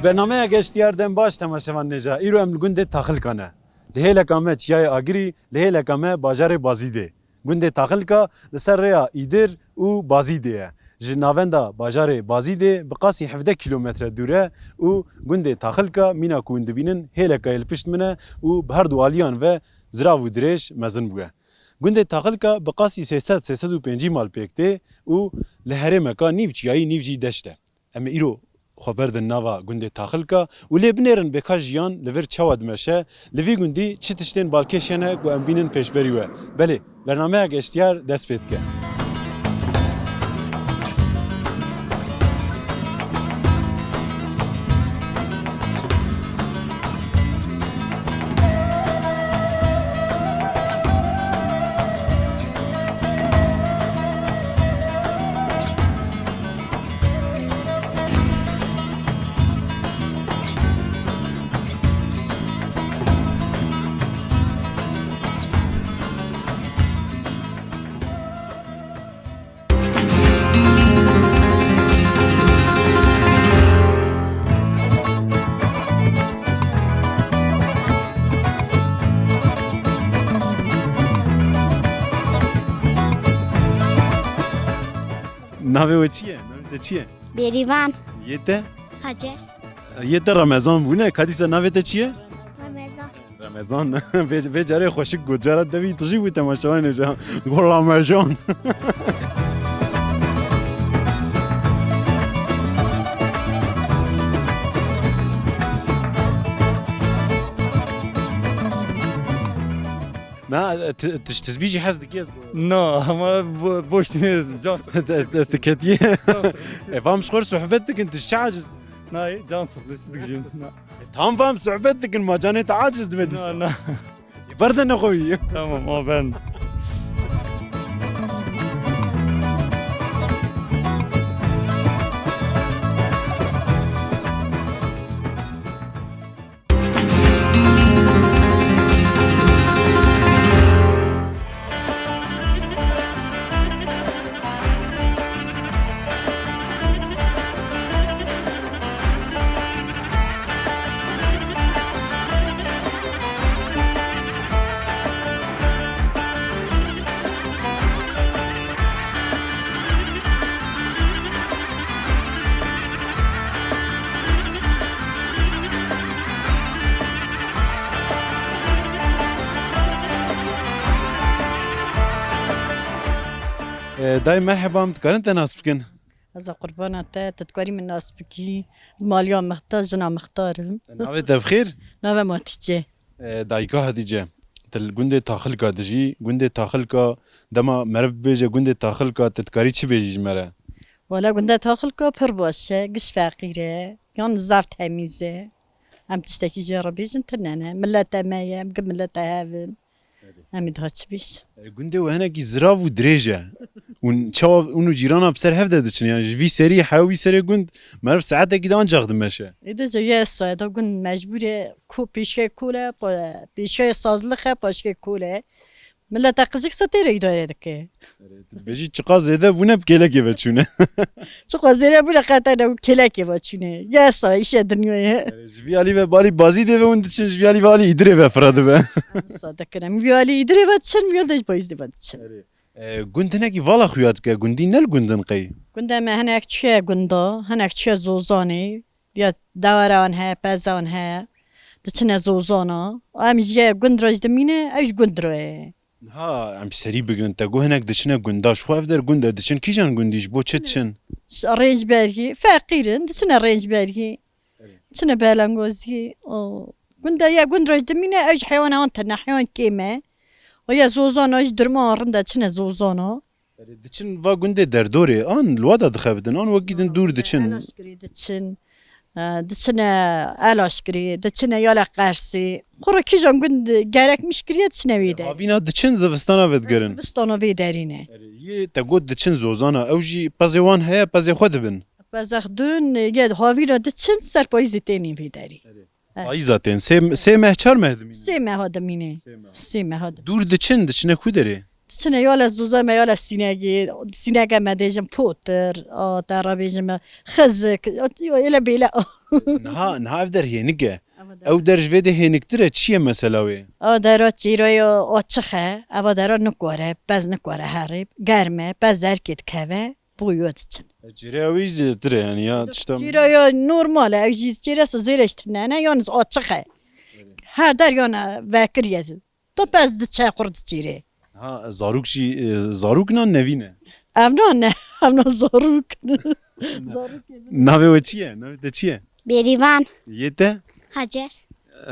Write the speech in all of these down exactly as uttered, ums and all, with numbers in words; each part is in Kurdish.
Bernameya Geştiyar dem baş temaşevan nêja. Îro em li gundê Taxilka ne. Li hêleka me Çiyayê Agirî, li hêleka me bajarê Bazîdê. Gundê Taxilka li ser rêya Îdir û Bazîdê ye. Ji navenda bajarê Bazîdê bi qasî hevdeh kîlometre dûr e û gundê Taxilka, mîna ku hûn dibînin, hêleka yê li pişt min e û bi her du aliyan ve zirav û dirêj mezin bûye. Gundê Taxilka bi qasî sê sed, sê sed û pêncî mal pêk tê û li herêmeka nîv çiyayî, nîv jî deşt e. Em ê îro xwe berdin nava gundê Taxilka û lê binêrin bêka jiyan li vir çawa dimeşe, li vî gundî çi tiştên balkêş hene ku em bînin pêşberî we. Belê, bernameya Geştiyar dest pê dike. Navê we çi ye? Navê te çi ye? Bêrîvan. Yê te? Hacer. Yê te Remezan bûne. Ka dîsa navê te çi ye? Remezan. Remezan. Vê, vê carê xweşik got. Cara devî tijî bû temaşevanê ja. Got Ramazan. Na, ti-, tiştizbî jî hez dikî ez. Na, ama bo-, boş diye can sıkıntı. Te-, te-, te ketiye. Can sıkıntı. E, vam ji xwe sohbet dikin, tu ji çi aciz? Na, can sıkıntısı dikişim. Na. E, tam vam sohbet dikin, ma canê te aciz dibe dîsa. Na, na. E, berde nexweyî. Tamam, o ben. E, dayê merheba, em dikarin te nas bikin? Ez a qurbana te, tu dikarî min nas bikî? Maliya Mixtar, jina Mixtar im. Navê te bi xêr? Navê me Hatice. E, dayika Hatice, tu li gundê Taxilka dijî, gundê Taxilka, dema meriv bibêje gundê Taxilka, tu dikarî çi bêjî ji me re? Wala gundê Taxilka pir baş e, giş feqîr e, yan zaf temîz e. Em tiştekî jê re bêjin tune ne. Mileta me ye, em gi mileta hev in. Em ê daha çi bêjin? E, gundê we hinekî zirav û dirêj e. Û çawa hûn û cîrana bi ser hev de diçin? Yani ji vî serî hew wî serê gund meriv saetekî de ancax dimeşe. Ê de je ye saye da gund mecbûr e, ko pêşkê kol e, pa-, pêşkê sazlix e, paşkê kol e. Mileta qijik sa tê re îdare dike. Erê, tu dibêjî çiqas zêde bûne bi kêlekê ve çûne. Çiqas zêde bûne qetene û kêlekê ve çûne. Yasa, îşe dinyayê. Erê, ji vî alî ve balî bazî dê ve hûn diçin, ji vî alî ve alî îdirê ve fira dibe. Sa dikirim. Vî alî îdirê ve diçin, vî alî de ji bayîz dê ve diçin. Erê. E, gund hinekî vala xuya dike, gundî ne li gundin qey? Gunda me hinek çûye gunda, hinek çûye zozanê. Ya dewera wan heye, peza wan heye. Diçine zozana. Em ji ye gund re jî dimîne, ew ji gund re ye. Niha em serî bigirin, te got hinek diçine gunda. Ji xwe ev der gund e, diçin kîjan gundî, ji bo çi diçin? Ş-, rêncbergî, feqîr in, diçine rêncbergî. Erê. Diçine belengozî. O gunda ye gund re jî dimîne, ew ji heywana wan tune, heywan kêm e. O ye zozana, ji dirman rind e, çine zozana. Erê, diçin va gundê derdorê, an li wa da dixebitin, an wekî din dûr diçin? Elaşkirê diçin, e, diçine Elaşkirê, diçine Yala Qersê. Xwe re kîjan gund gerekmiş kiriye diçine wê de. Havîna diçin zivistana vedigerin. Zivistana vê derî ne. Erê, yê te got diçin zozana, ew jî pezê wan heye, pezê xwe dibin. Pezê xwe dibin, yê havîna diçin ser payîzê tênê vê derî. Erê. Eh. Payîza tên. Sê, sê meh, çar meh dimîne? Sê meha dimîne. Sê meha. Sê meha dimîne. Dûr diçin, diçine ku derê? Çine ya le zûze me ya le sînegê, sînege me dêjin potir, a, te re bêjin me xizik, a, yo, êle bêle. Niha, niha ev der hênik e. Ew der ji vê de hêniktir e, çi ye mesela wê? A dera çîroyo açix e, eva dera nikware, pez nikware herê, germ e, pez zerkê dikeve, bûyo diçin. Cîrê ew î zêtir e yani ya tişta. Cîroyo normal e, ew jî cîre su zêre ji tinene, yalnız açix e. Her der yana vekiriye. Tu pez diçe qur diçîrê. Ha, zarok jî, e, zarok nan nevî ne? Ev nan ne, ev nan zarok. Zarok. Navê we çi ye? Navê te çi ye? Bêrîvan. Yê te? Hacer.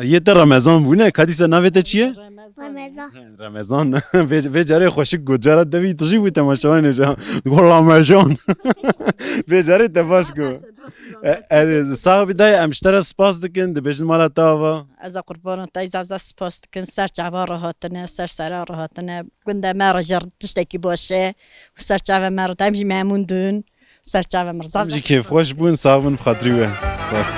Yê te Remezan bûne. Kadîsa navê te çi ye? Remezan. Remezan. He, Remezan. Vê, vê carê xweşik got. Cara devî tu jî bû temaşevanê ca. Got Ramazan. Vê carê te baş got. E, erê, sax bî dayê, em ji te re spas dikin, dibêjin mala te ava. Ez a qurbana te, zaf zaf spas dikim. Ser çava re hatine, ser sera re hatine. Gundê me re jî tiştekî baş e. Û ser çava me re, em jî memnun dûn. Ser çava me re zaf Em jî zaf kêfxweş bûn, sax bin, bi xatirî we. Spas.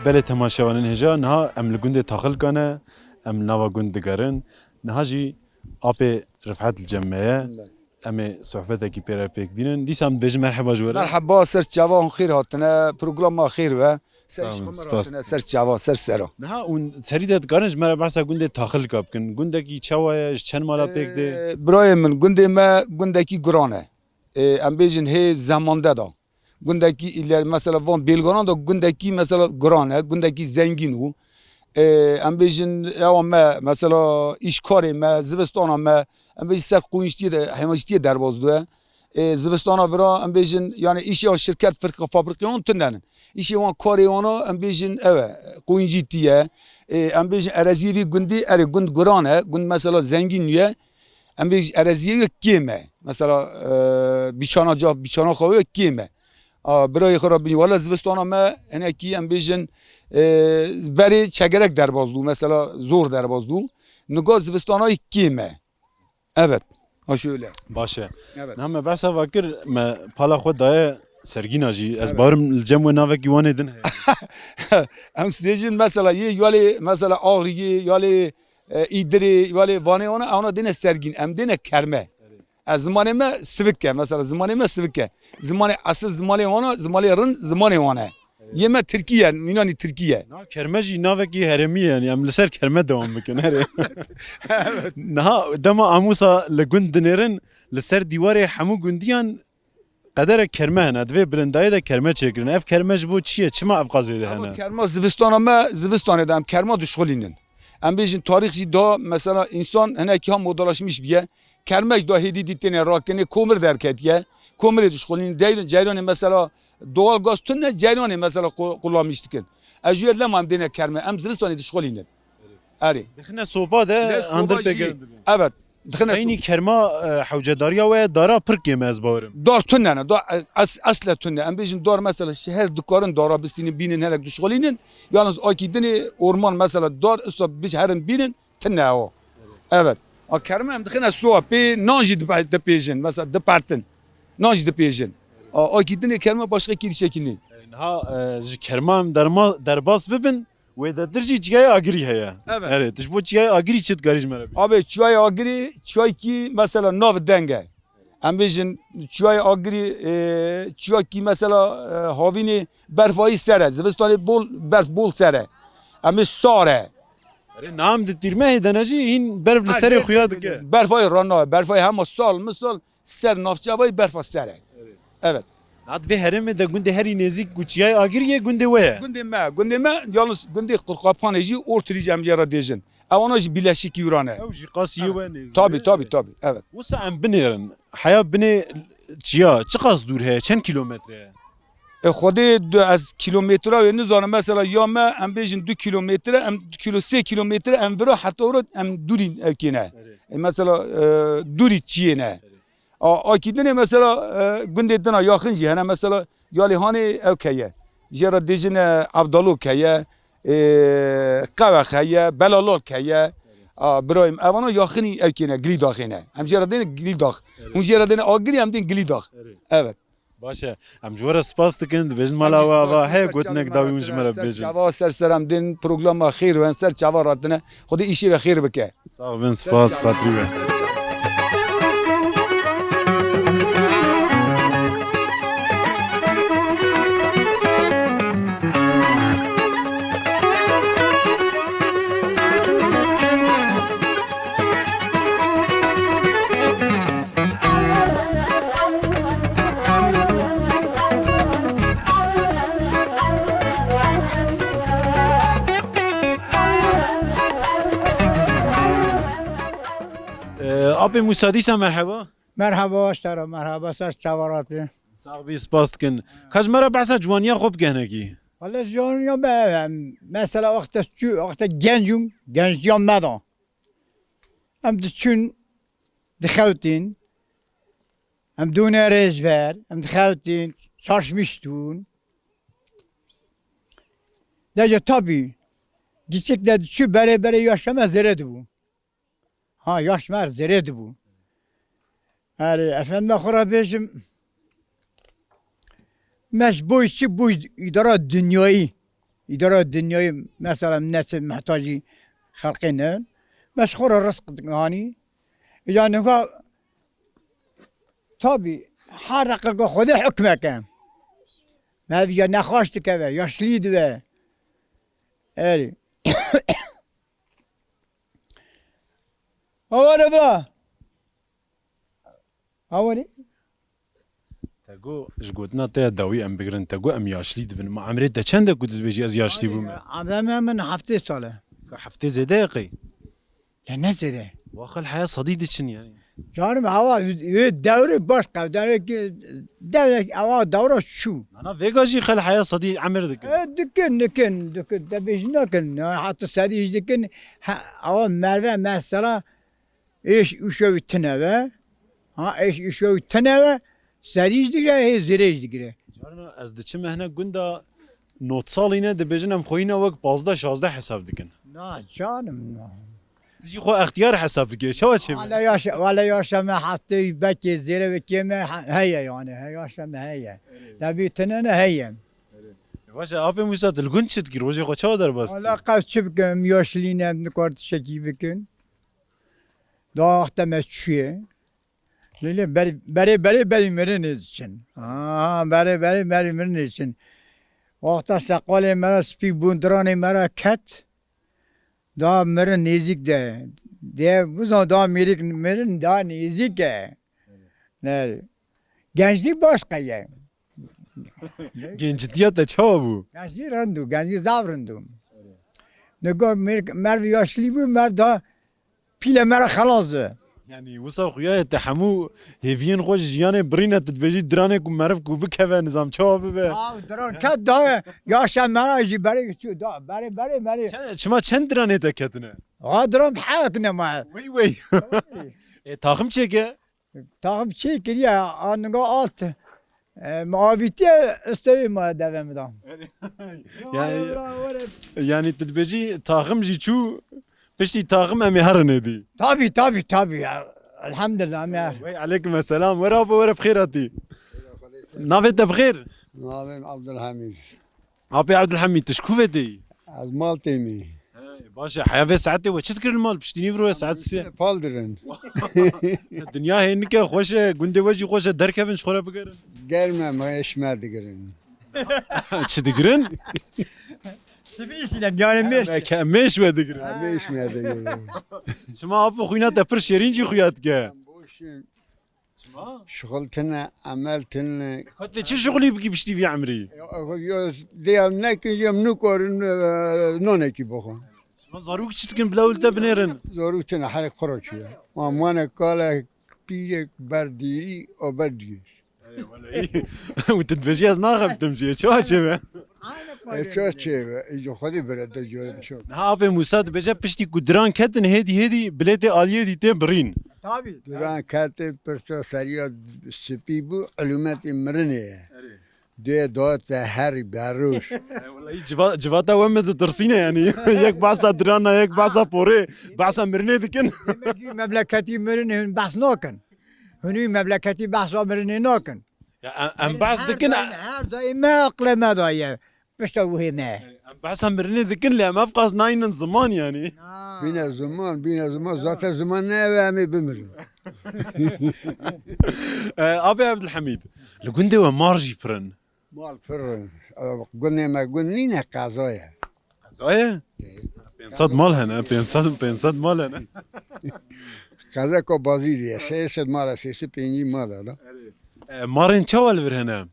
Belê temaşevanên hêja, niha em li gundê Taxilka ne, em li nava gund digerin. Niha jî apê Rifet li cem me ye. Belê. Em ê sohbetekî pê re pêk bînin. Dîsa em dibêjin merheba ji we re. Merheba, ser çavan xêr hatine, programa xêr be. Ser Sağ olun, îşxamar spas. Hatine, ser çavan, ser sera. Niha hûn serî de dikarin ji me re behsa gundê Taxilka bikin. Gundekî çawa ye, ji çend mala pêk dê? Ee, birayê min, gundê me gundekî guran e. Ee, em bêjin hê zemande da. Gundekî îler, mesela van bêlganan da gundekî mesela guran e, gundekî zengîn û, e, em bêjin ewa me, mesela îşkarê me, zivistana me, em bêjin ser qoyînştiyê de, hemaştiyê derbaz dû e. E, zivistana vira em bêjin, yani îşê wan şirket, firqa, fabrîqê wan tune nin. Îşê wan, karê wana em bêjin ew e, qoyîncîtî ye. E, em bêjin ereziyê vî gundî, erê gund guran e, gund mesela zengîn ye. Em bê ereziyê wê kêm e. Mesela, e, bîçana ca, bîçana xwe wê kêm e. A, birayê xwe re bî, wele zivistana me hinekî em bêjin, e, berê çegerek derbaz dû, mesela zor derbaz dû. Niga zivistana yê kêm e. Evet. Ha şöyle. Baş e. Evet. Niha me behsa va kir, me pala xwe daye Sergîna jî. Ez Evet. Bawerim li cem we navekî Wanê din heye. Em stêjin mesela yê yalê mesela Axriyê, yalê e, Îdirê, yalê Vanê wana, ewna dêne Sergîn, em dêne Kerme. Erê. Ez zimanê me sivik e, mesela zimanê me sivik e. Zimanê esil zimanê wana, zimanê rind zimanê wan e. Erê. Yê me Tirkî ye, Yunanî Tirkî ye. Na Kerme jî navekî herêmî ye, yani em li ser Kerme dewam bikin, erê. Evet. Niha dema em wisa li gund dinêrin, li ser dîwarê hemû gundiyan qederek kerme hene, di vê bilindayê de kerme çêkirin. Ev kerme ji bo çi ye? Çima ev qazê de Ama hene? Kerma zivistana me, zivistanê de em kerma dişxulînin. Em bêjin tarîx jî da, mesela, însan hinekî ha modalaşmiş biye. Kerme jî da hêdî dî têne rakinê, komir derketiye. Komirê dişxulînin. Ceyr-, ceyranê, mesela, doğal gaz tune, ceyranê, mesela, qu-, kullanmış dikin. Ez jû lema em dêne kerme, em zivistanê dişxulînin. Erê. Dixine sopa de Ne soba handir jî. Pêkirin dibin. Evet. Dixine Xeynî kerma, e, hewcedariya we dara pir kêm e, ez bawerim. Dar tune ne, dar, e, es-, esle tune. Em bêjin dar mesela şeher dikarin dara bistînin, bînin, herek dişxulînin. Yalnız akî dinê orman mesela dar, usta biz herin bînin, tune o. Evet. A kerme em dixine suwa pê, nan jî dipe-, dipêjin, mesela dipertin. Nan jî dipêjin. A, akî dinê kerme başka kîrişekî nî. Niha, e, ji kerma em derma-, derbas bibin, Wê de dir jî çiyayê Agirî heye. Evet. Erê, tu ji bo çiyayê Agirî çi dikarî ji me re bî? Abi, çiyayê Agirî, çiyayekî mesela nav deng e. Em bêjin çiyayê Agirî, e, çiyayekî mesela, e, havînê berfayî ser e. Zivistanê bol, berf bol ser e. Em ê sar e. Erê, niha em di tîrmehê de ne jî hîn berf li Ha, serê berf xuya dike. Berfayê rana, berfayê hema sal, misal, ser navçavayî berfa ser e. Evet. Evet. Hat vê herêmê de gundê herî nêzîk ku çiyayê Agiriyê gundê we ye. Gundê me, gundê me, yalnız gundê Qurqapanê jî ortirî jî em jê re dêjin. Ewana jî bileşikî wira ne. Ew jî qas yê we nêzîk. Tabii, tabii, tabii. Evet. Wisa em binêrin. Heya binê çiya çiqas dûr heye? Çend kilometre ye? E, Xwedê du, ez kîlometra wê nizanim, mesela ya me, em bêjin du kîlometre, em du kîlo, sê kîlometre, em vira heta wira em dûrî ew kêne. E, mesela, e, dûrî çiyê ne. A, akî dinê mesela, e, gundê dina yaxin jî hene, mesela ya Lêhanê ew keye. Jê re dêjin, e, Evdalok heye, e, Qewex heye, Belalok heye. A, birayim, evana yaxinî ew kêne, Gilîdaxê ne. Em jê re dêne Gilîdax. Hûn jê re dêne Agirî, em dên Gilîdax. Evet. Baş e. Em ji we re spas dikin, dibêjin mala we ava heye gotinek dawî hûn ji me re bibêjin. Çava ser ser em dên programa xêr û em ser çava ratine. Xwedê îşê ve xêr bike. Sax bin, spas, xatirî we. Ee, Apê Musa dîsa merheba. Merhaba, sera merhaba, ser çavaratî. Sax bî, spas dikin. Ka ji me re behsa ciwaniya xwe bike hinekî. Wele ciwaniya me, em, mesela wexta çû, wexta genc bûm, genciya me da. Em diçûn, dixewtîn. Em dûne rêzber, em dixewtîn, çarşmiş tûn. Dece tabî, giçik de diçû berê berê yaşa me zêde dibû. Ha, yaş me zêde dibû. Erê, efendime xwe re bêjim, me ji bo çi, bo îdara dinyayî, îdara dinyayî, mesela, em neçe mihtacî xelqê ne, me ji xwe re rizq dihanî. Îca niha, tabî, her deqeka Xwedê hukmeke. Me vîja nexweş dikeve, yaşlî dibe. Erê. Aware da. Aware. Te got, ji gotina te ya dawî em bigirin, te got em yaşlî dibin. Ma emrê te çend e ku tu dibêjî ez yaşlî bûme? Emrê min heftê sal e. Ka heftê zêde ye qey? Ya ne zêde? Wa xel heya sedî diçin yani. Canım, awa wê dewrê baş qew, dewrê ki, dewrê awa dewra çû. Nana vêga jî xel heya sedî emir dikin. E, dikin, dikin, dikin. Te bêjî nakin. Ya, heta sedî jî dikin. Ha, awa merve mesela êş û şewî tine ve. Ha, êş û şewî tine ve. Sedî jî digire, hê zêrê jî digire. Carna ez diçim ehne gunda not salî ne dibêjin em xweyîna wek pazdeh şazdeh hesab dikin. Na canım, na. Jî xwe extiyar hesab dike. Çawa çê me? Wala yaşa, wala yaşa me heftê bekê zêre ve kê me he-, heye yani. He, yaşa me heye. Tabii tine ne heye. Başa apê Musa tu li gund çi dikî? Rojê xwe çawa derbas dikî? Wala qew çi bikim? Yaşlî ne, nikar tiştekî bikin. Daha wexta me çûye. Lê, lê berê, berê, berê, berê mirinê diçin. Ha, berê, berê, berê mirinê diçin. Wexta şeqalê me re spî bûn, diranê me re ket. Daha mirin nêzîk de. De, bizan daha mirin, mirin daha nêzîk e. Ne? Gençlik başka ye. Gencitiya te çawa bû? Gençlik rind û, gençlik zaf rind û. Nika mer-, merv yaşlî bû, merv daha pîle me re xelas be. Yani wisa xuya ye te hemû hêviyên xwe ji jiyanê birîne, tu dibêjî diranê ku meriv ku bikeve nizam çawa bibe? Ya diran ket da yaşa me re jî berê çû da, berê, berê, berê. Çe-, çima çend diranê te ketine? Ha diran heyatine ma. Wey wey. E, taxim çêke? Taxim çê kiriye, aniga alt, e, muavîtiye istewê ma deve min da. Yani, yani tu dibêjî taxim jî çû, piştî taxim em ê herin êdî. Tabii, tabii, tabii ya. Elhamdülillah, em ê herin. Wey, aleykum selam. Were apo, were bi xêr hatî. Navê te bi xêr? Navê min Abdulhamîd. Apê Abdulhamîd, tu ji ku ve tê? Ez Maltê me. He, baş e. Heya vê saetê we çi dikirin mal? Piştî nîvro ye saet sê. Pal dirin. Dinya hê nike xweş e, gundê we jî xweş e, derkevin ji xwe re bigerin. Germ e, mêş me digirin. Çi digirin? Sibî îşîne, yani mêş. Ke-, mêş we digirin. Ha, mêş me digirin. Çima apo xwîna te pir şêrîn jî xuya dike. Boş in. Çima? Şixul tine, emel tine. Ka tu çi şixulî bikî piştî vî emrî? Ya, ya, dê em nekin, ya em nikarin, e, nanekî bixwin. Çima zarok çi dikin bila wî li te binêrin? Zarok tine, herek xwe re çûye. Ma mane kale pîrek ber dêrî, o ber dûr. Û tu dibêjî ez naxebtim jî, çawa çêbe? E, ça çêbe? Îco xwedî bire te coyim çok. Niha apê Musa dibêje piştî ku diran ketin hêdî hêdî bilêtê aliyê dî tê birîn. Tabii. Diran ketê pirça seriya spî bû, elûmetê mirinê ye. Dê da te herî berûş. E, wellahî civa-, civata we min ditirsîne yanî. Yek behsa dirana, yek behsa porê, behsa mirinê dikin. Demek ki memleketî mirinê hûn behs nakin. Hûn wî memleketî behsa mirinê nakin. Ya, em, em behs dikin. Her daîm, her daîm me aqlê me daye. Pişta wihê me. Em behsa mirinê dikin lê em ev qas naynin ziman yanî. Bîne ziman, bîne ziman, zaten ziman neyê em ê bimirin. E, Abê Ebdulhemîd, li gundê we mar jî pir in. Mal pir in. Gundê me gund nîne, qeza ye. Qeza ye? Pênc sed mal hene, pênc sed, pênc sed mal hene. Qeza ku bazî diye, sê sed mal e, sê sed pêncî mal e da. E, marên çawa li vir hene?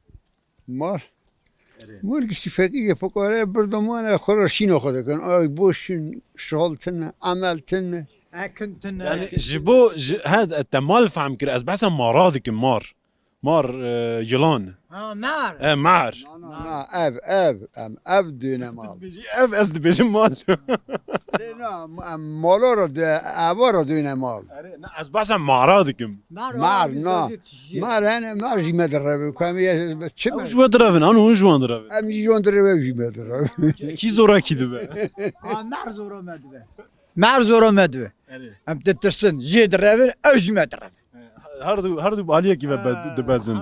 Mar. Mar giştî fetî ye, fukare birdomane xwe re şîna xwe dikin. Ay boş in, şal tine, emel tine. Ekin tine. Yani ji bo, ji, he, te mal fehm kir, ez behsa mara dikim, mar. Mar, e, yılan. Ha, mar. E, mar. Na, na, na, ev, ev, em, ev döne mal. Dibêjî ev, ez dibêjim mal. Lê na, em, em mala ra dö-, eva ra döne mal. Erê, na, ez behsa mara dikim. Mar, na. Mar hene, mar jî me direve. Ku em ye, çi me? Ew ji we direvin, an hûn ji wan direvin? Em jî ji wan direve, ew jî me direve. Kî zorakî dibe? Ha, mar zora me dibe. Mar zora me dibe. Erê. Em ditirsin, jê direvin, ew jî me direvin. Her du, her du bi aliyekî ve be-, dibezin.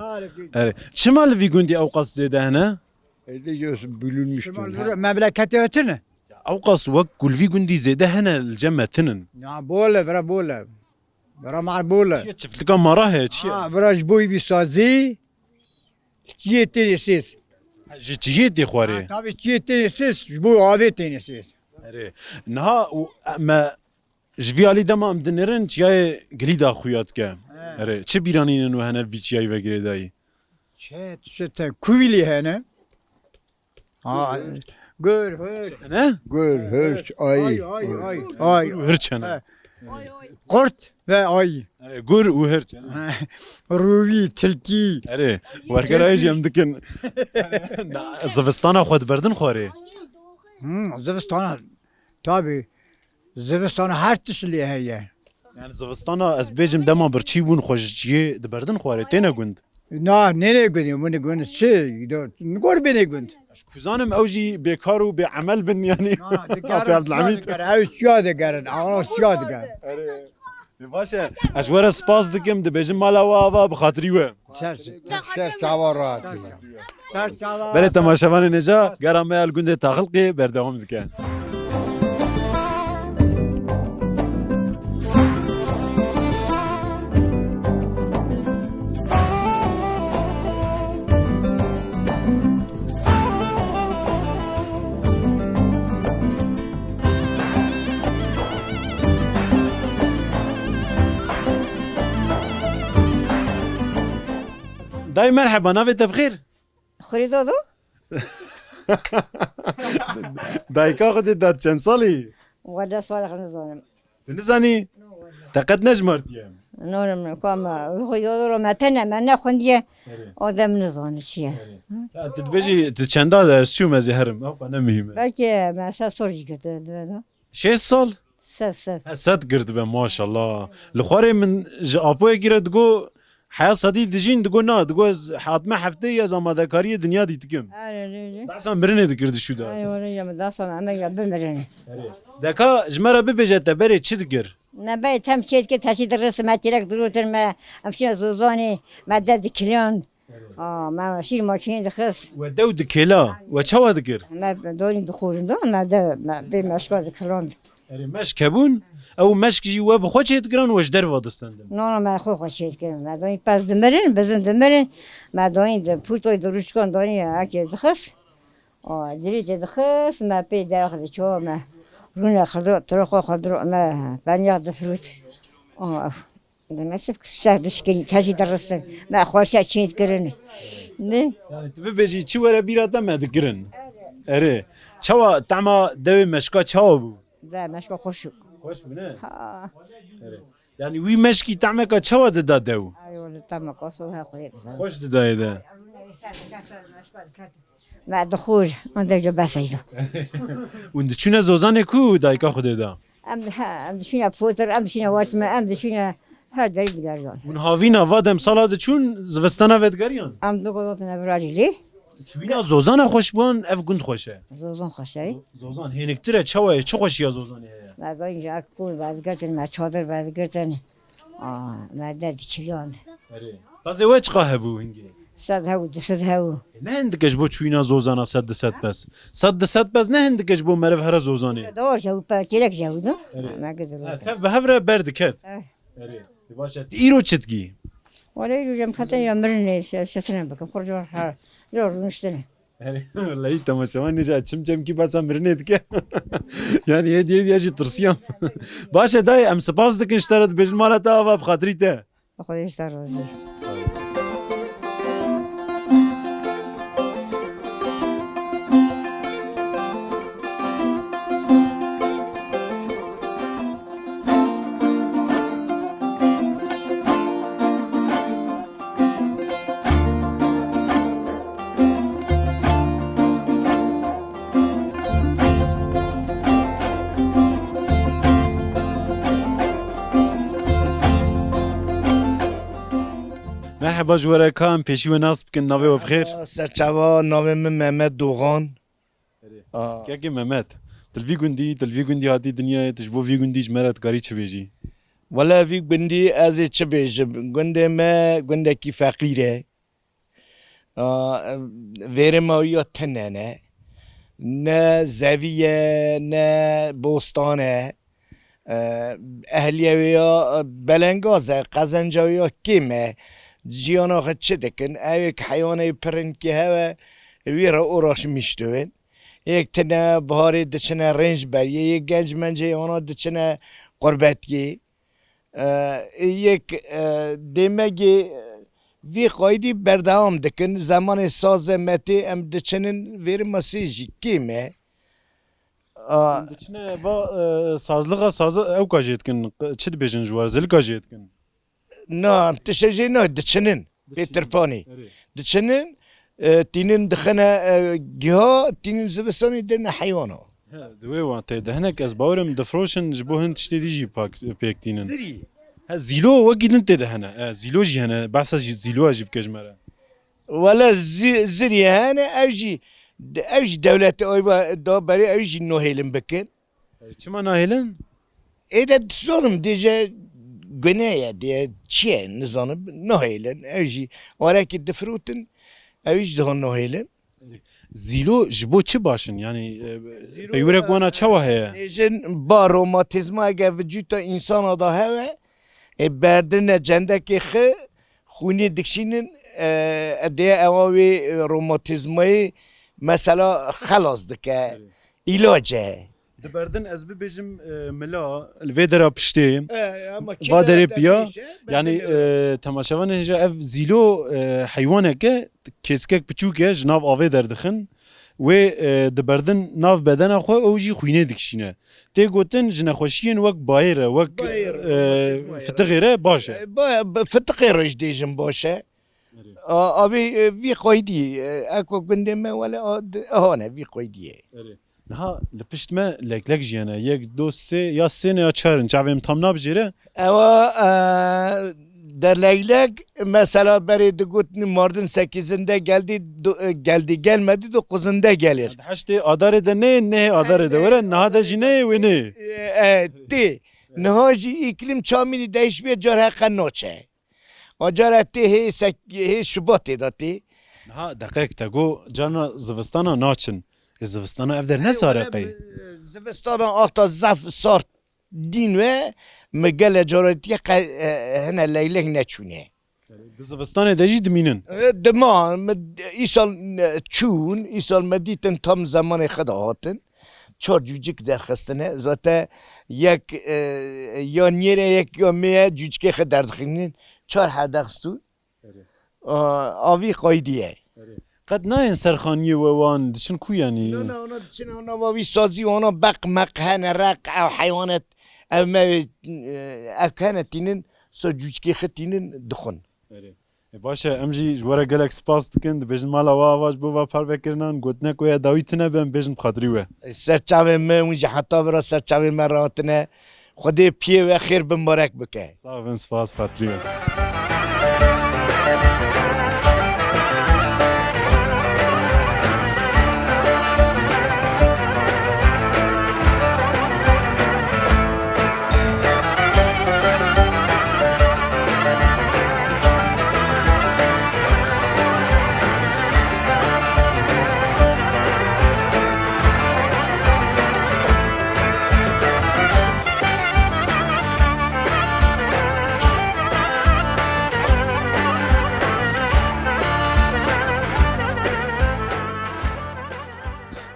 Erê. Çima li vî gundî ew qas zêde hene? Êdî göz bölünmüş. Memleketê tine. Ew qas wek ku li vî gundî zêde hene li cem me tinin. Ya bol e, vira bol e. Vira mar bol e. Çiye çiftlika mara heye, çiye? Ha, vira ji bo vî sazî, çiyê tênê sês. Ji çiyê tê xwarê? Ha, tabii çiyê tênê sês, ji bo avê tênê sês. Erê. Niha û, e, me Ji vî alî dema em dinirin çiyayê Gilîda xuya dike. He. Erê, çi bîranînên we hene li vî çiyayî ve girêdayî? Çi, çi te, kuvîlî hene. Ha, gur, hir. Hene? Gur, hirç, ayî. Ay, ay, ay, ay. Gur û hirç hene. He. Qurt ve ayî. Erê, gur û hirç hene. Rûvî, tilkî. Erê, wergerayê jî em dikin. Na, zivistana xwe diberdin xwarê? Hmm, zivistana, tabii. Zivistana her tişt lê heye. Yani zivistana ez bêjim dema birçî bûn xwe ji çiyê diberdin xwarê, têne gund? Na, nêne gund, min gund çi? Gor bêne gund. Ez ku zanim ew jî bêkar û bêemel bin yani. Na, na, digerin, Afê Abdulhamîd. Ew çiya digerin, ew çiya digerin. Erê, baş e. Ez ji we re spas dikim, dibêjim mala we ava bi xatirî we. Ser, ser çava rahatî. Ser çava. Belê temaşevanên hêja, gera me ya li gundê Taxilqê berdewam dike. Dayê merheba, navê te bi xêr? Xurî Dodo. Dayika xwe dê dat çend salî? Wele salix nizanim. Tu nizanî? Te qet nejmartiye? No, no, no, ku ama, Xurî Dodo ro me tene, me nexwendiye. Erê. O dem nizanî çi ye. Erê. Ya, tu dibêjî, tu çenda de ez çûm ez ê herim. Ew xwe ne muhîm e. Belkî me se sor jî girtiye. Şêst sal? Sed, sed. He, sed girtibe, maşallah. Li xwarê min ji apoyekî re digo, heya sedî dijîn, digo na, digo ez hatime hefteyê ez amadekariyê dinya dî dikim. Erê, erê, erê. Behsa mirinê dikir di şû de. Erê, erê, ya, min dasa me, me ya bimirin. Erê. Deka ji me re bibêje te berê çi dikir? Me berê tem çê dikir, teşî dirist, me tîrek dirotin, me em şîne zozanê, me dev dikilan. A, me şîr makînê dixist. We dew dikêla, we çawa dikir? Me donî dixwarind, me de, me bê meşka dikiland. Erê, meşk hebûn, ew meşk jî we bi xwe çêdikirin, we ji derve distendin? No, no, me xwe xwe çêdikirin. Me donî pez dimirin, bizin dimirin, me donî di pûtoy di rûçkan donî eke dixist. A, dirêjê dixist, me pê derex diço, me rûne xirdo, tiro xwe xirdo, me peniya difirût. A, ev. Deme çi şeh dişkî, tejî diristin. Me xweşe çîn dikirin. Ne? Yani tu bibêjî çi were bîra te me dikirin. Erê. Çawa tema dewê meşka çawa bû? De meşka xweş bû. Xweş bû ne? Ha. Erê. Yani wî meşkî temeka çawa dida dew? Ay, Tamam, koso ha koyup. Xweş didayê de. Me dixwir, onde jo beseydo. Hûn diçûne Zozanê ku dayika xwe dê da? Em, he, em diçûne Potir, em diçûne Wasme, em diçûne her derî digeriyan. Hûn havîna va demsala diçûn zivistana vedigeriyan? Em digotin ev rajî lê. Çûyîna Zozana xweş bûan, ev gund xweş e. Zozan xweş e. Zo-, Zozan hêniktir e, çawa ye? Çi xweşiya Zozanê heye? Me zanî ji ek kûr vedigirtin, me çadir vedigirtin. Aa, me de diçiliyan. Erê. Pezê we çiqa hebû hingê? Sed hebû, du sed hebû. Ne hindike ji bo çûyîna Zozana sed du sed pez. Sed du sed pez ne hindike ji bo meriv here Zozanê. Dawar jewî, perçêlek jewî, no? Erê. Me gidiyor. Ha, tev bi hev re ber diket. Eh. Erê. Baş e. Îro çi dikî? Wala îro jem xetin ya mirinê, şe-, şetine bikim. Xurca ha, îro rûniştine. Erê, wellahî temaşevan nêja çim çemkî behsa mirinê dike. Yani hêdî hêdî jî tirsiyam. Baş e dayê, em spas dikin ji te re, dibêjin mala te ava bi xatirî te. Xwedê ji te razî. Merheba ji we re, ka em pêşî we nas bikin, navê we bi xêr? Serçava, navê min Mehmet Doğan. Erê. Aa. Kekê Mehmet, tu li vî gundî, tu li vî gundî hatî dinyayê, tu ji bo vî gundî ji me re dikarî çi bêjî? Wele vî gundî ez ê çi bêjim? Gundê me gundekî feqîr e. Aa, vêrê me ya tune ne. Ne zevî ye, ne bostan e. E, ehliye wê ya, e, belengaz e, qezenca wê ya kêm e. Ciyana xwe çi dikin? Ew ê ki heywanê pirinkê hewe, wî re uğraşmış dibin. Yek tine biharê diçine rênc beriyê, yek genc mencê wana diçine qurbetiyê. E, yek, e, dêmegê, e, vî qaydî berdewam dikin. Zemanê sazê metê em diçinin vêrê masê jî kêm e. A. Hûn diçine va, e, sazlixa sazi ewka jê dikin, q-, çi dibêjin ji we, zilika jê dikin? Na, em tiştê jê na, diçinin. Diçinin. Pê tirpanî. Erê. Diçinin, e, tînin dixine, e, giha, tînin zivistanî dêne heywana. He, di wê wateyê de hinek ez bawerim difroşin, ji bo hin tiştê dî jî pak, pêk tînin. Zirî. He, zîlo wekî din tê de hene. E, zîlo jî hene. Behsa jî, zîloya jî bike ji me re. Wele zî-, zirî hene, ew jî, ew jî dewletê ayva da berê, ew jî nahêlin bikin. E, çima nahêlin? Ê de dizonim, dêje gune ye, dê çi ye, nizanim, nahêlin. Ew jî warekî difirotin, ew jî dihan nahêlin. Zîlo ji bo çi baş in? Yani, e, peywirek wana çawa heye? Dêjin ba romatizma ege vücuta insana da hewe, e, berdine cendekê xi, xûnê dikşînin, e, dê ewa wê, e, romatizmayê mesela xelas dike. Evet. Îlac e. Di berdin ez bibêjim, e, mila li vê dera piştê, e, ama va derê piya, yani, e, temaşevanê hêja ev zîlo, e, heywaneke kêskek piçûk e, ji nav avê derdixin. Wê, e, di berdin nav bedena xwe, ew jî xwînê dikişîne. Tê gotin ji nexweşiyên wek bayê re, wek, e, fitixê re baş e. E, ba-, bi-, fitixê re jî dêjin baş e. A, avê, e, vî qaydî, e, eko gundê me wele a, di-, hane vî qaydî ye. Niha li pişt me leklek jî hene. Yek, do, sê, ya sê ne ya çar in. Çavê min tam nabijêre. Ewa, e, de leylek, mesela berê digotin mardin sekizinde geldi, do-, e, geldi gelmedi, dokuzunda gelir. Di heştê adarê de nê, nehê adarê de were, niha de jî nê, wê nê. E, e, tê. Niha jî îklim çamînî değişmiye, car heqe naçe. A cara tê hê sek-, hê Şubatê de tê. Niha deqek te got, carna zivistana naçin. E, zivistana ev der ne sare qey? Zivistana axta zaf sart dîn ve mi gele caretî qe-, e, hene leylek neçûne. Di zivistanê de jî dimînin? E, dima, mi, îsal, e, çûn, îsal me dîtin tam zemanê xwe de hatin. Çar cûcik derxistine. Zaten yek, e, ya niyêre yek ya mêye cûcikê xwe derdixînin. Çar herdexistûn. Erê. A, avî qaydî ye. Erê. Qet nayên ser xaniyê we wan, diçin ku yanî? Na, na, ona diçin, ona va wî sazî, ona beq meq hene, req, ew heywanet, ev me, e, ev hene tînin, so cûcikê xwe tînin dixwin. Erê. E, baş e, em jî ji we re gelek spas dikin. Dibêjin mala we ava ji bo va parvekirinan. Gotinek we ya dawî tune be, em bêjin bi xatirî we. Ser çavê me, hûn jî heta vira ser çavê me re hatine. Xwedê piyê we xêr bi mbarek bike. Sax bin, spas, xatirî we.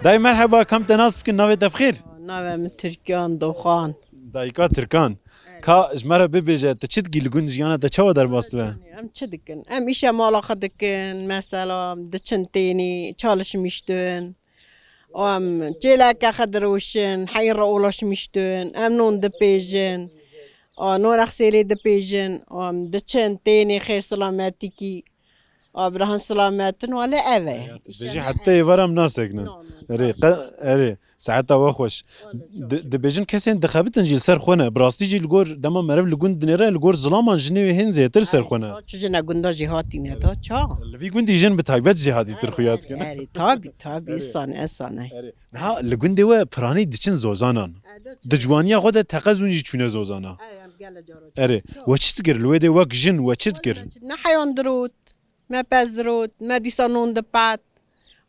Dayê merheba, kam te nas bikin, navê te bi xêr? Navê min Tirkan Doxan. Dayika Tirkan. Evet. Ka ji me re bibêje, tu çi dikî li gund, jiyana te çawa derbas dibe? Em çi dikin? Em îşe mala xwe dikin, mesela diçin tênî, çalışmîştin. Em çêleke xwe diroşin, heyî re ulaşmîştin, em non dipêjin. A, non exsêlê dipêjin, em diçin tênê xêr silametîkî. A, birahan silametin, wele ev e. Heyat, îşe dibêjî ne heta êvar em nasekinin. No, no, erê, no. Qe-, erê, saeta we xweş. Wele di-, çok. Dibêjin kesên dixebitin jî li ser xwe ne. Bi rastî jî li gor dema meriv li gund dinêre, li gor zilaman jinê wê hên zêtir ser xwe ne. Erê, ça çi jine gunda jî hatîne da, ça? Li vî gundî jin bi taybet jî hatî tir xuya dikin. Erê, erê, tabî, tabî, erê. Îsane, îsane. Erê. Niha li gundê we piranî diçin zozanan. Di ciwaniya xwe de teqez hûn jî çûne zozana. Erê, em gele cara. Erê. We çi dikir? Li wê dê wek jin we çi dikir? Ne heyan dirot, me pez dirot, me dîsa non dipat.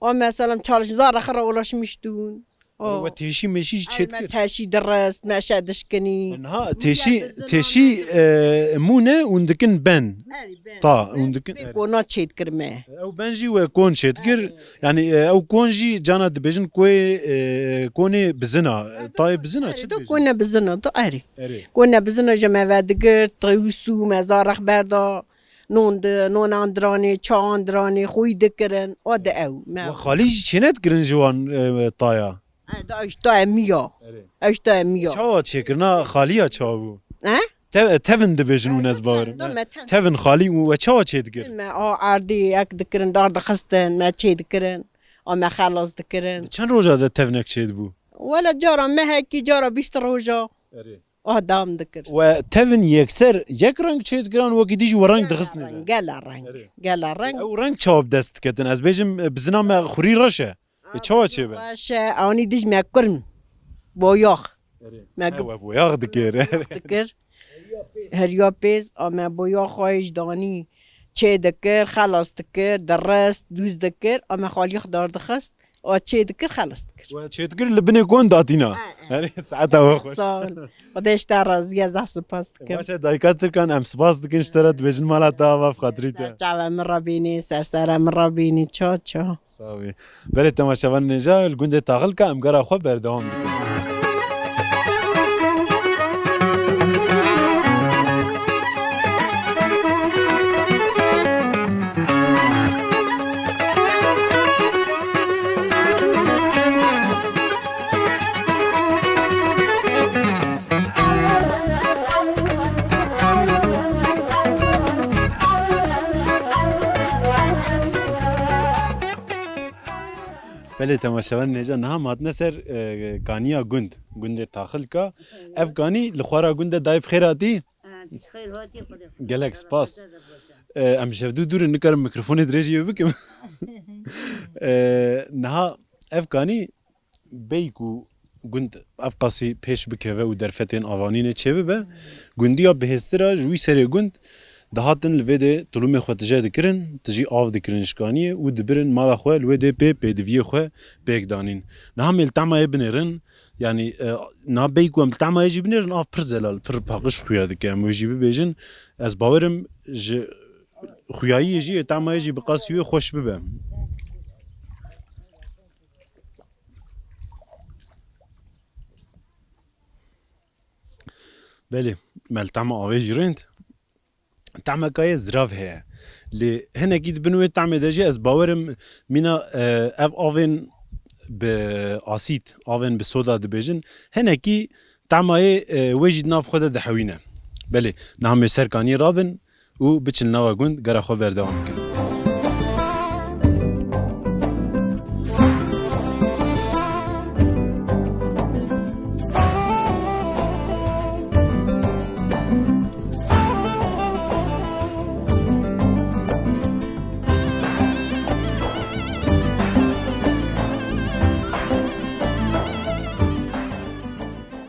A mesela çalış zara xwe re ulaşmîştûn. Erê, we teşî meşî jî çêdikir? Me teşî dirist, me şe dişkinî. Niha teşî, teşî, e, mûne hûn dikin ben. Erê, ben. Ta, hûn dikin, erê. Kona çêdikir me. Ew ben jî we kon çêdikir. Erê. Yani, e, ew kon jî cana dibêjin koyê, e, konê bizina. E, tayê bizina, erê, çi do dibêjin? Kone bizina, do erê. Erê. Kone bizina ji me ve digir, tewsû, me zarek berda, non di, nonan diranê, çawan diranê, xwî dikirin, o di ew. Me. Wa xalî jî çênedikirin ji wan, e, taya? Erê, da ew ji tayê miya. Erê. Ew ji tayê miya. Çawa çêkirina xaliya çawa bû? He? Te-, tevin dibêjin û ez bawerim. Tevin, tevin. Tevin xalî û we çawa çêdikir? Me a erdî yek dikirin, dar dixistin, me çêdikirin, a me xelas dikirin. Di çend roja de tevinek çêdibû? Wele cara mehekî, cara bîst roja. Erê. A dam dikir. We tevin yekser yek reng çêdikiran, wekî dî jî we reng dixistine de? Gela reng, gela reng. Erê. Gela reng. Ew reng çawa bi dest diketin? Ez bêjim, e, bizina me xurî reş e. E, çawa çêbe? Baş e, anî dij me kurm. Boyax. Erê. Me he, we boyax dikir. Dikir. Heriya pêz, a me boyax xwe ji danî çê dikir, xelas dikir, dirist, dûz dikir, a me xalî xwe dar dixist, a çê dikir, xelas dikir. We çê dikir li binê kon datîna. He, he. Erê, saeta we xweş. Sağ ol. Xwedê ji te razî ye, zehf spas dikim. Baş e, dayika Tirkan, em spas dikin ji te re, dibêjin mala te ava bi xatirî te. Ser çavê min re bînî, ser sera min re bînî, ço, ço. Sax bî. Belê temaşevanên hêja, li gundê Taxilka em gera xwe berdewam dikin. Belê temaşevanên hêja, niha me hatine ser, e, kaniya gund, gundê Taxilka. Ev kanî li xwara gund e, dayê bi xêr hatî. Ha, tu ji xêr hatî, Xwedê xwe. Gelek spas. E, em ji hevdû dûr in, nikarim mikrofonê dirêjî wê bikim. E, niha ev kanî bêyî ku gund ev qasî pêş bikeve û derfetên avanînê çêbibe, gundiya bihêztir a ji wî serê gund dihatin li vê dê tulumê xwe tije dikirin, tijî av dikirin ji kaniyê û dibirin mala xwe, li wê dê pê pêdiviyê xwe pêk danîn. Niha em ê li tema yê binêrin, yanî, e, niha bêyî ku em li tema yê jî binêrin, av pir zelal, pir paqij xuya dike. Em wê jî bibêjin, ez bawerim ji xuyayiyê jî, ê tema yê jî bi qasî wê xweş bibe. Belê, me li tema avê jî rind. Temeka yê zirav heye. Lê hinekî di bin wê temê de jî ez bawerim mîna, e, ev avên bi asîd, avên bi soda dibêjin. Hinekî tema yê, e, wê jî di nav xwe de dihewîne. Belê, niha em ê ser kaniyê rabin û biçin nava gund, gera xwe berdewam bikin.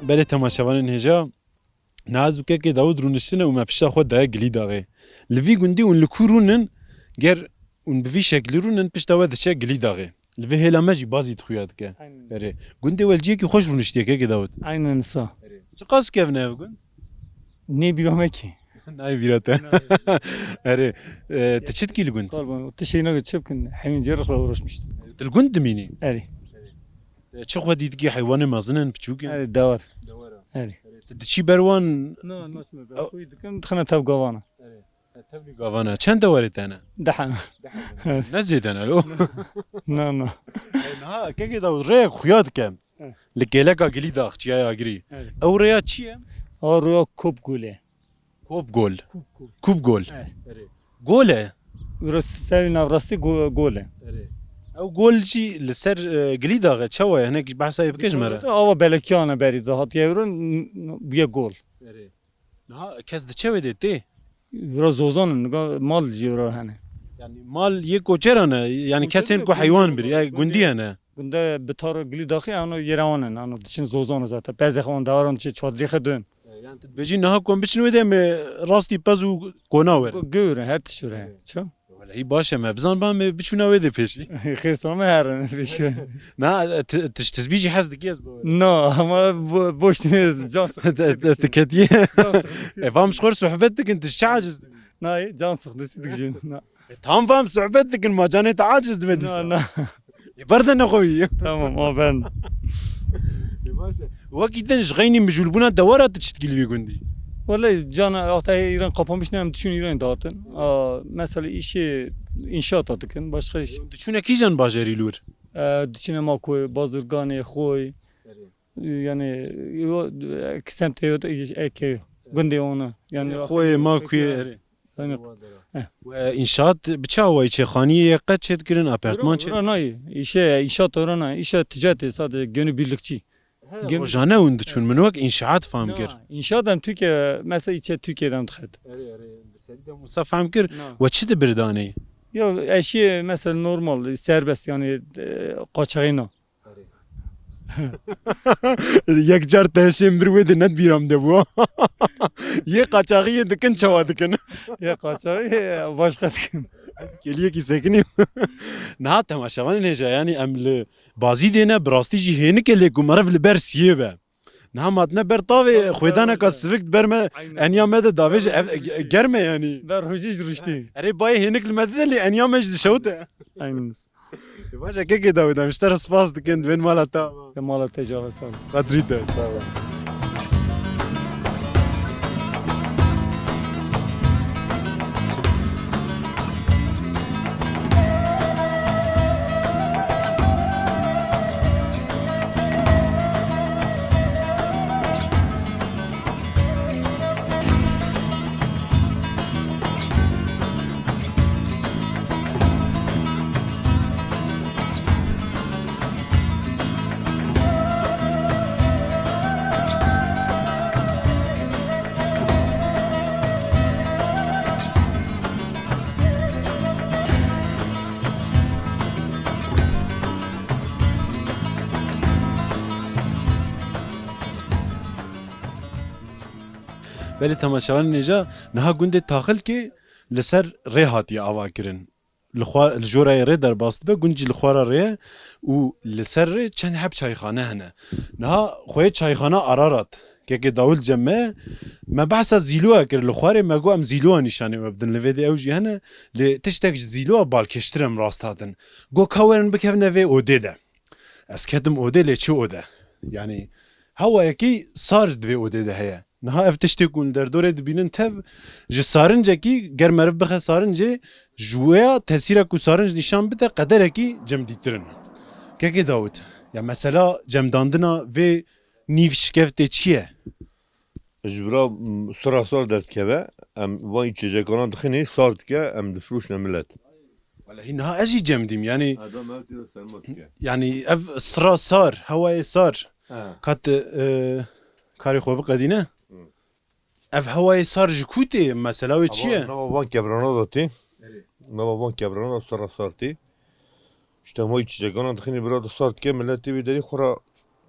Belê temaşevanên hêja, niha ez û kekê Dawid rûniştine û me pişta xwe daye Gilî Daxê. Li vî gundî hûn li ku rûnin, ger hûn bi vî şeklî rûnin, pişta we diçe Gilî Daxê. Li vê hêla me jî bazî xuya dike. Aynen. Erê. Gundê we li cihekî xweş rûniştiye kekê Dawid. Aynen sa. Erê. Çiqas kevn e ev gund? Nê bîra me kî. Nayê bîra te. Nayê. Erê. E, tu çi dikî li gund? Kurban, tu şey nake çi bikin? Hemîn cê rixla uğraşmıştı. Tu li gund dimînî? Erê. E, çi xwedî dikî, heywanê mezin in, piçûk in? Erê, dewar. Dewar e. Erê. Erê. Tu diçî ber wan? Na, naçme ber. Ew- Xwî dikim, dixine tev gavana. Erê. E, tevlî gavana. Çend dewarê te ne? Deh hene. Deh hene. Ne zêde ne lo? Na, na. E, niha kekê de rêyek xuya dikem. Hı. Li kêleka Gilî Dax, Çiyaya Agirî. Evet. Ew rêya çi ye? Ew rêya Kop Gol e. Kop Gol. Kop Gol. Kop Gol. Evet. Erê. Gol e? Rastî navrastî go-, gol e. Erê. Ew gol jî li ser, e, Gilî Dax e. Çawa ye? Hinek behsa yê bike ji me re. Ava belekiyane berî de hatiye ew re n-, n-, bûye gol. Erê. Niha kes diçe wê dê tê? Vira zozan in, niga mal jî vira hene. Yani mal yê koçera ne, yani kesên ku heywan bir, ya gundî hene. Gunde bitar Gilî Daxê, ano yê re wan in, ano diçin zozan zaten. Pezê xwe wan daran diçe çadrê xwe dön. E, yani tu dibêjî niha ku em biçin wê de me rastî pez û kona werin. Gö-, gö werin, her tişt werin. Evet. Ça? Wele hî baş e, me bizan ba me biçûna wê de pêşî. Xêr sana me herin pêşî. Na, e, ti-, tişt tizbî jî hez dikî ez bawer. Na, ama bo-, boş diye can sıkıntı. Ti-, ti-, ti ketiye. Can sıkıntı. E, vam ji xwe sohbet dikin, tişt çi aciz dikin? Na, can sıkıntısı dikişin. Na. E, tam vam sohbet dikin, ma canê te aciz dibe dîsa. Na, na. E, berde nexweyî. Tamam, o ben. E, baş e. Wekî din ji xeynî mijûlbûna dewara tu çi dikî li vî gundî? Wele can, hata îran kapamış ne, em diçûn îran dağıtın. A, mesela işi inşaat dikin, başka iş. Diçûne kîjan bajarî li wir? E, diçûne Makoy, Bazurganê, Xoy. Erê. Yani, yo, e, semtê yo, e, e, kê, gundê ona. Yani, Xoyê, Makoyê, erê. Yani, Wa dera. Heh. We inşaat bi çi awayî çê? Xaniyê yê qet çê dikirin, apartman çê? Ora nayê. İşe, inşaat ora nayê. İşe ticaret e, sadece günübirlikçi. He, rojane hûn diçûn. Min wek inşaat fam kir. Na, inşaat em Türkiye, mesela içe Türkiye'den dixet. Erê, erê, bi serî de Musa fam kir. Na. We çi dibir danê? Ya, eşî mesela normal, serbest yani, e, qaçaxî na. Erê. Yek car teşên bir wê de net bîram de bû. Yê qaçaxî yê dikin çawa dikin? Yê qaçaxî, e, başka dikin. Ez kêliyekî sekinî. Niha temaşevanên hêja, yani em li bazî dêne, bi rastî jî hênik e lê ku meriv li ber siyê be. Niha matine ber tavê, xwêdaneka sivik ber me, enya me de davêje, ev, e, germ e yani. Ber hojî ji ruştî. Erê bayê hênik li me dide lê enya me ji dişewite. Aynen. Baş e kekê Dawid, em ji te re spas dikin, divên mala te. Te mala te java sağ olasın. Qedrî te, sağ ol. Belê temaşevanên hêja, niha gundê Taxilkê li ser rê hatiye avakirin. Li xwe, li jorayê rê derbas dibe, gund jî li xwara rê ye û li ser rê çend heb çayxane hene. Niha xweyê çayxana Ararat, kekê Dawid cem me, me behsa Zîloya kir, li xwarê me got em Zîloya nîşanê we bidin, li vê de ew jî hene, lê tiştek ji Zîloya balkêştir em rast hatin. Got ka werin bikevine vê odê de. Ez ketim odê lê çi ode? Yani hewayekî sar di vê odê de heye. Niha ev tiştê ku li derdorê dibînin tev, ji sarincekî ger meriv bixe sarincê, ji wê ya tesîra ku sarinc nîşan bide qederekî cemdîtir in. Kekê Dawid, ya mesela cemdandina vê nîv şikeftê çi ye? Ji bira, m, sira sar derdikeve, em van içecekana dixinê, sar dike, em difroşine millet. Wele hîn niha ez jî cem dîm, yanî, Adam ev tê de serma dike. Yanî ev sira sar, hewayê sar. He. Kat, e, karê xwe biqedîne. Hı. Ev hewayê sar ji ku tê? Mesela wê çi ye? Nava van kebrana da tê. Erê. Nava van kebrana da sira sar tê. Îşte ma içecekana dixinê bira da sar dike, millet tê vê derê xwe ra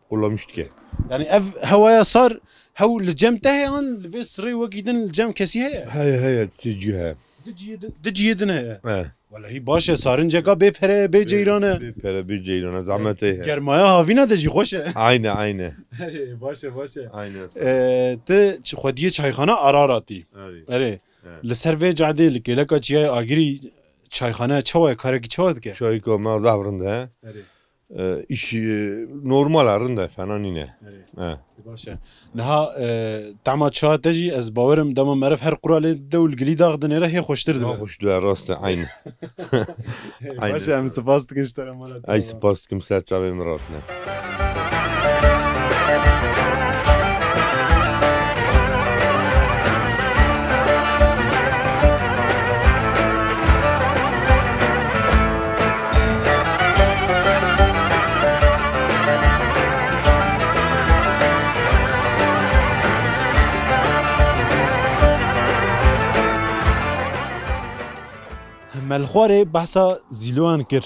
qulamiş dike. Yanî ev hewaya sar hew li cem te heye an li vê sirê wekî din li cem kesî heye? Heye, heye, ti cî heye. Di cihê din, di cihê din heye. He. Welehî baş e, sarinceka bê pere, bê ceyran e. Bê pere, bê ceyran e, zehmet e. Germaya havîna de jî xweş e. Ayne, ayne. Erê, baş e, baş e. Ayne. Ee, ti çi xwediyê çayxana Araratî. Erê. Erê. He. Li ser vê cadê, li kêleka Çiyayê Agirî çayxane çawa ye, karekî çawa dike? Çayka me zaf rind e. Erê. E, îş, e, normal e, rind e, fena nîne. Erê. He. Baş e. Niha, e, tema çaya te jî ez bawerim dema meriv her qura lê dide û li gilî dax dinêre hê xweştir dibe. Xweş dibe, rast e, eyn. Eyn. Baş e, em spas dikin ji te re mala te. Ay, spas dikim, ser çavê min rast ne. Me li xwarê behsa zîloyan kir.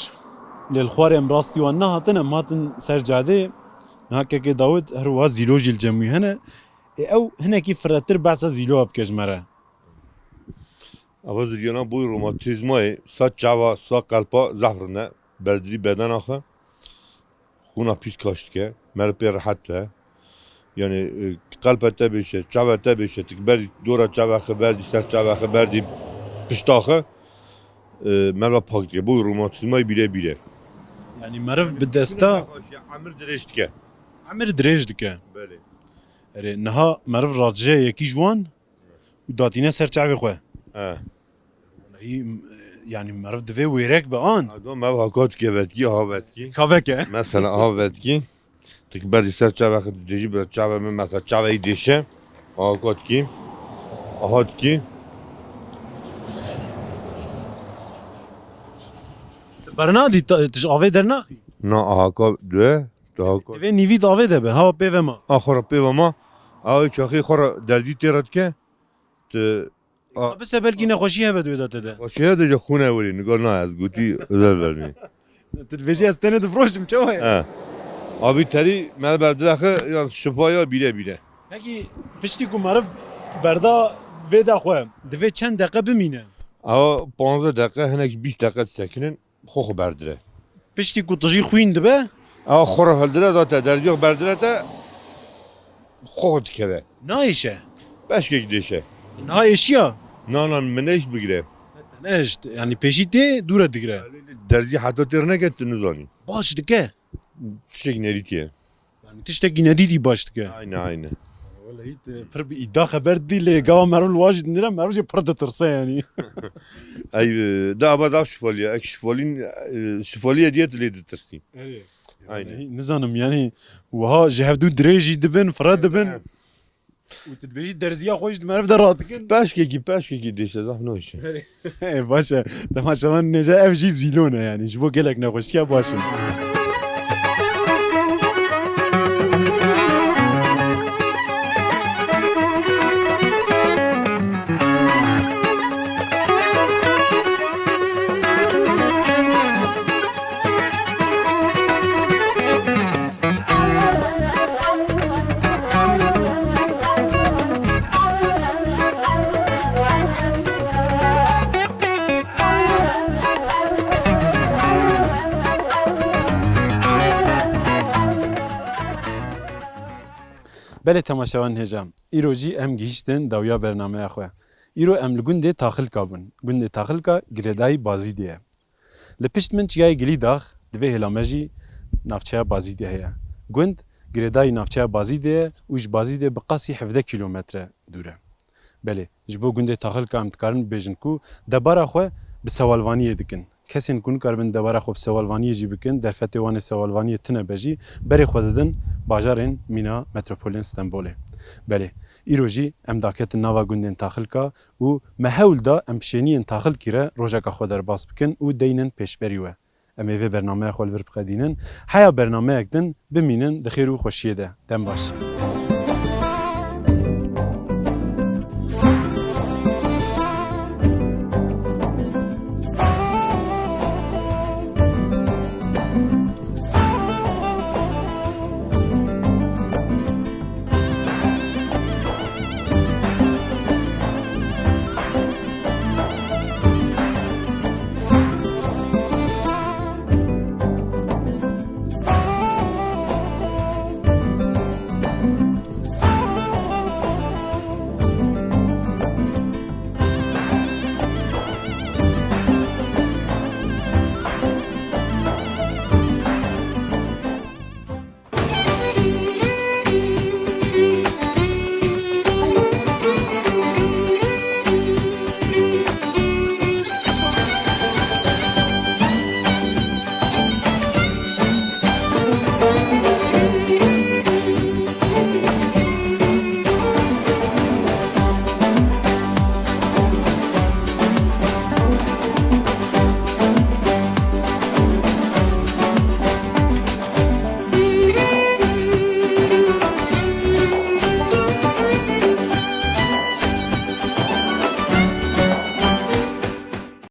Lê li xwarê em rastî wan nehatin, em hatin ser cadê. Niha kekê Dawid her wiha zîlo jî li cem wî hene. Ê ew hinekî firretir behsa zîloya bike ji me re. Eva zilyana boy romatizmayê, sa çava, sa qelpa zehf rind e. Berdirî bedena xwe. Xûna pîs kaş dike. Meriv pê rehet be. Yani, e, qelpe te bêşe, çave te bêşe, tik berdî dora çave xwe berdî, ser çave xwe berdî, pişta xwe, e, meriva pak dike. Bo romatizmayê bîre bîre. Yani meriv bi desta emir dirêj dike. Emir dirêj dike. Belê. Erê, niha meriv radije yekî ji wan û datîne ser çavê xwe. He. Hî, yani meriv divê wêrek be an. Adam ev haka dike vetkî, aha vetkî. Kavek e. Mesela aha vetkî. Tik berdî ser çavê xwe dibêjî, bira çavê min, mesela çavê yî dêşe. Aha haka dikî. Aha dikî. Bernadî, tu ji avê dernaxî? Na, aha haka due. Daha ko- Divê nîvî di avê de be, ha pê ve ma. A xwe re pê ve ma. A wê çaxê xwe re derdî tê re dike. Tu a- Bise belkî nexweşî hebe di wê de te de. Xweşiye de ji xûne werî, nigar na ez gotî, özel vermî. Tu dibêjî ez tenê difroşim, çawa ye? He. Abî terî me berdiraxe yan şifa ya bîre bîre. Pekî piştî ku meriv berda vê de xwe, divê çend deqe bimîne? Ewa panzdeh deqe, hinek bîst deqe disekinin. Xwe xwe berdire. Piştî ku tu jî xwîn dibe? Ew xwe re hildire, da te derdiya berdire te, xwe xwe dikeve. Naêşe? Beşkek dêşe. Niha êşiya? Na, na, min nehişt bigire. Nehişt, yani pêşî tê, dûre digire. Derdî heta têr neke, tu nizanî. Baş dike? Tiştek nedîtiye. Yani tiştekî nedîtî baş dike. Aynen, aynen. Wele hît, e, pir bi îda xeber dî lê gava meriv li wan jî dinêre meriv jî pir ditirse yani. Ey, e, da aba da şifaliye. Ek şifalîn, e, şifaliye diye tu lê ditirsî. Erê. Aynen. Wele hî nizanim yani wiha ji hevdû dirêj jî dibin, fire dibin. Evet. Û tu dibêjî derziya xwe ji meriv de radikin. Peşkekî, peşkekî dêşe, zaf nayşe. Ê, baş e. Temaşevan nêce ev jî zîlon e yani. Ji bo gelek nexweşiya baş in. Belê temaşevan hêja, îro jî em gihîştin dawiya bernameya xwe. Îro em li gundê Taxilka bûn. Gundê Taxilka girêdayî Bazîdê ye. Li pişt min çiyayê Gilîdax, di vê hêla me jî navçeya Bazîdê heye. Gund girêdayî navçeya Bazîdê ye û ji Bazîdê bi qasî hevdeh kîlometre dûr e. Belê, ji bo gundê Taxilka em dikarin bibêjin ku debara xwe bi sewalvaniyê dikin. Kesên ku nikaribin debara xwe bi sewalvaniyê jî bikin, derfetê wan ê sewalvaniyê tune be jî, berê xwe didin bajarên mîna metropolên Stenbolê. Belê, Îro jî em daketin nava gundên Taxilka û me hewl da em bi şêniyên Taxilkî re rojeka xwe derbas bikin û deynin pêşberî we. Em ê vê bernameya xwe li vir biqedînin. Heya bernameyek din bimînin di xêr û xweşiyê de. Dem baş.